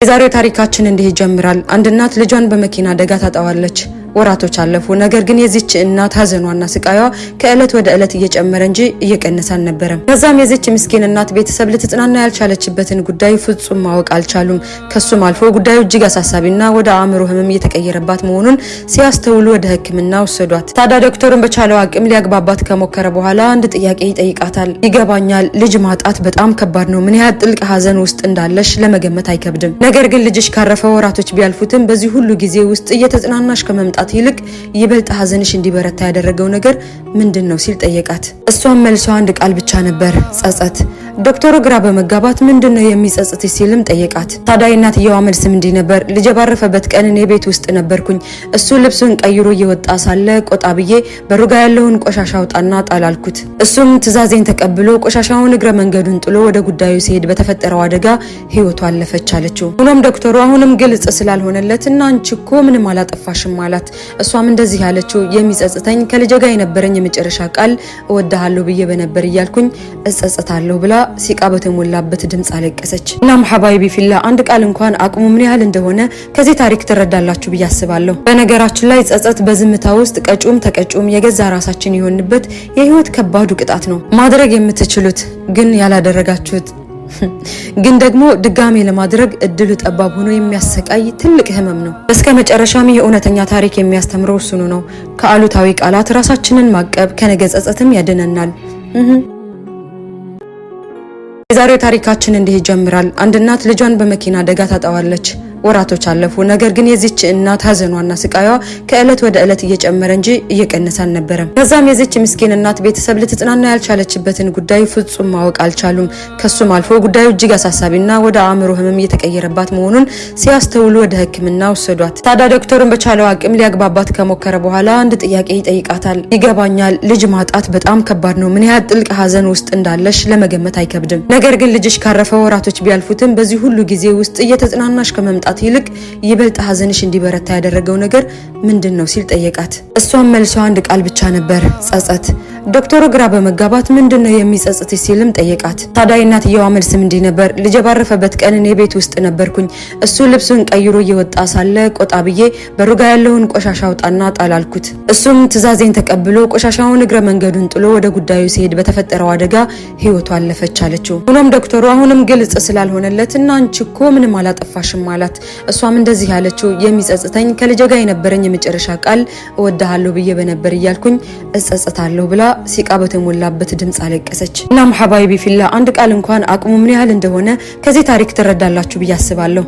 የዛሬው ታሪካችን እንዲህ ይጀምራል። አንድ እናት ልጇን በመኪና አደጋ ታጣዋለች። ወራቶች አለፉ። ነገር ግን የዚች እናት ሀዘኗና ስቃይዋ ከእለት ወደ እለት እየጨመረ እንጂ እየቀነሰ አልነበረም። ከዛም የዚች ምስኪን እናት ቤተሰብ ልትጽናና ያልቻለችበትን ጉዳይ ፍጹም ማወቅ አልቻሉም። ከሱም አልፎ ጉዳዩ እጅግ አሳሳቢና ወደ አእምሮ ህመም እየተቀየረባት መሆኑን ሲያስተውሉ ወደ ሕክምና ወሰዷት። ታዲያ ዶክተሩን በቻለው አቅም ሊያግባባት ከሞከረ በኋላ አንድ ጥያቄ ይጠይቃታል። ይገባኛል፣ ልጅ ማጣት በጣም ከባድ ነው። ምን ያህል ጥልቅ ሀዘን ውስጥ እንዳለሽ ለመገመት አይከብድም። ነገር ግን ልጅሽ ካረፈ ወራቶች ቢያልፉትም በዚህ ሁሉ ጊዜ ውስጥ እየተጽናናሽ ከመምጣት ይልቅ ይበልጥ ሀዘንሽ እንዲበረታ ያደረገው ነገር ምንድን ነው ሲል ጠየቃት። እሷም መልሷ አንድ ቃል ብቻ ነበር፣ ጸጸት። ዶክተሩ ግራ በመጋባት ምንድን ነው የሚጸጽትሽ ሲልም ጠየቃት። ታዲያ የእናትየዋ መልስም እንዲህ ነበር፣ ልጄ ባረፈበት ቀን እኔ ቤት ውስጥ ነበርኩኝ። እሱ ልብሱን ቀይሮ እየወጣ ሳለ ቆጣ ብዬ በሩጋ ያለውን ቆሻሻ አውጣና ጣል አልኩት። እሱም ትዕዛዜን ተቀብሎ ቆሻሻውን እግረ መንገዱን ጥሎ ወደ ጉዳዩ ሲሄድ በተፈጠረው አደጋ ህይወቱ አለፈች አለችው። ሆኖም ዶክተሩ አሁንም ግልጽ ስላልሆነለት እና አንቺ እኮ ምንም አላጠፋሽም አላት። እሷም እንደዚህ ያለችው የሚጸጽተኝ ከልጄ ጋር የነበረኝ የመጨረሻ ቃል እወድሃለሁ ብዬ በነበር እያልኩኝ እጸጽታለሁ ብላ ሲቃ በተሞላበት ድምፅ አለቀሰች። እናም حبايبي في الله አንድ ቃል እንኳን አቅሙ ምን ያህል እንደሆነ ከዚህ ታሪክ ትረዳላችሁ ብዬ አስባለሁ። በነገራችን ላይ ጸጸት በዝምታ ውስጥ ቀጪውም ተቀጪውም የገዛ ራሳችን የሆንበት የህይወት ከባዱ ቅጣት ነው። ማድረግ የምትችሉት ግን ያላደረጋችሁት ግን ደግሞ ድጋሜ ለማድረግ እድሉ ጠባብ ሆኖ የሚያሰቃይ ትልቅ ህመም ነው። እስከ መጨረሻም ይህ እውነተኛ ታሪክ የሚያስተምረው እሱኑ ነው። ከአሉታዊ ቃላት ራሳችንን ማቀብ ከነገ ጸጸትም ያድነናል። የዛሬው ታሪካችን እንዲህ ይጀምራል። አንድ እናት ልጇን በመኪና አደጋ ታጣዋለች። ወራቶች አለፉ። ነገር ግን የዚች እናት ሀዘኗና ስቃይዋ ከእለት ወደ እለት እየጨመረ እንጂ እየቀነሰ አልነበረም። ከዛም የዚች ምስኪን እናት ቤተሰብ ልትጽናና ያልቻለችበትን ጉዳይ ፍጹም ማወቅ አልቻሉም። ከሱም አልፎ ጉዳዩ እጅግ አሳሳቢና ወደ አእምሮ ህመም እየተቀየረባት መሆኑን ሲያስተውሉ ወደ ሕክምና ወሰዷት። ታዲያ ዶክተሩን በቻለው አቅም ሊያግባባት ከሞከረ በኋላ አንድ ጥያቄ ይጠይቃታል። ይገባኛል፣ ልጅ ማጣት በጣም ከባድ ነው። ምን ያህል ጥልቅ ሀዘን ውስጥ እንዳለሽ ለመገመት አይከብድም። ነገር ግን ልጅሽ ካረፈ ወራቶች ቢያልፉትም በዚህ ሁሉ ጊዜ ውስጥ እየተጽናናሽ ከመምጣት ይልቅ ይበልጥ ሀዘንሽ እንዲበረታ ያደረገው ነገር ምንድን ነው ሲል ጠየቃት። እሷም መልሷ አንድ ቃል ብቻ ነበር፣ ጸጸት። ዶክተሩ ግራ በመጋባት ምንድን ነው የሚጸጽትሽ ሲልም ጠየቃት። ታዲያ የእናትየዋ መልስም እንዲህ ነበር፣ ልጄ ባረፈበት ቀን እኔ ቤት ውስጥ ነበርኩኝ። እሱ ልብሱን ቀይሮ እየወጣ ሳለ ቆጣ ብዬ በሩጋ ያለውን ቆሻሻ አውጣና ጣል አልኩት። እሱም ትዕዛዜን ተቀብሎ ቆሻሻውን እግረ መንገዱን ጥሎ ወደ ጉዳዩ ሲሄድ በተፈጠረው አደጋ ህይወቱ አለፈች አለችው። ሆኖም ዶክተሩ አሁንም ግልጽ ስላልሆነለት እና አንቺ እኮ ምንም አላጠፋሽም አላት። እሷም እንደዚህ ያለችው የሚጸጽተኝ ከልጄ ጋር የነበረኝ የመጨረሻ ቃል እወድሃለሁ ብዬ በነበር እያልኩኝ እጸጽታለሁ ብላ ሲቃ በተሞላበት ድምፅ አለቀሰች። እናም حبايبي في الله አንድ ቃል እንኳን አቅሙ ምን ያህል እንደሆነ ከዚህ ታሪክ ትረዳላችሁ ብዬ አስባለሁ።